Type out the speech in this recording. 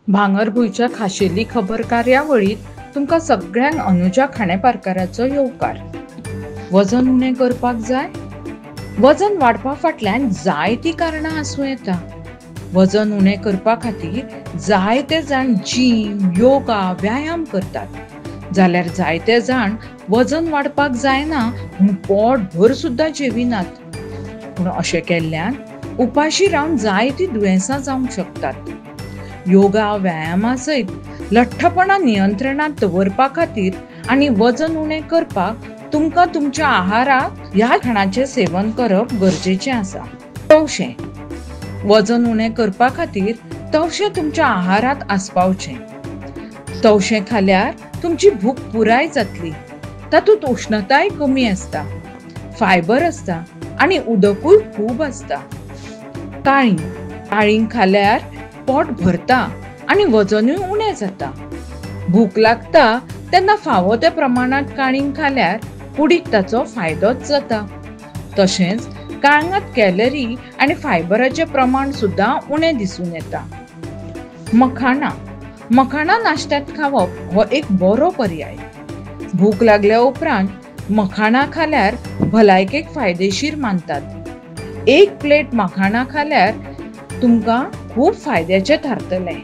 भांगरभूंयच्या खाशेली खबर कार्यावळींत तुमकां सगळ्यांक अनुजा खांडेपारकाराचो येवकार. वजन उणें करपाक जाय? वजन वाडपा फाटल्यान जायतीं कारणां आसूं येता. वजन उणें करपा खातीर जायते जाण जीम, योगा, व्यायाम करतात, जाल्यार जायते जाण वजन वाडपाक जायना म्हूण पोटभर सुद्दां जेविनात. पूण अशें केल्ल्यान उपाशी रावन जायतीं दुयेंसां जावंक शकतात. योगा, व्यायामा सयत लठ्ठपणा नियंत्रणांत दवरपा खातीर आनी वजन उणें करपाक तुमकां तुमच्या आहाराक ह्या खाणाचें सेवन करप गरजेचें आसा. तवशें. वजन उणें करपा खातीर तवशें तुमच्या आहारांत आस्पावचें. तवशें खाल्यार तुमची भूक पुराय जातली. तातूंत उश्णताय कमी आसता, फायबर आसता आनी उदकूय खूब आसता. काळींग. काळींग खाल्यार पोट भरता आनी वजनूय उणें जाता. भूक लागता तेन्ना फावो त्या प्रमाणांत काळींग खाल्यार कुडीक ताचो फायदोच जाता. तशेंच काळंगात कॅलरी आनी फायबराचें प्रमाण सुद्दां उणें दिसून येता. मखाणां. मखाणां नाश्त्यांत खावप हो एक बरो पर्याय. भूक लागल्या उपरांत मखाणां खाल्यार भलायकेक फायदेशीर मानतात. एक प्लेट मखाणां खाल्यार तुमकां खूब फायद्याचें थारतलें.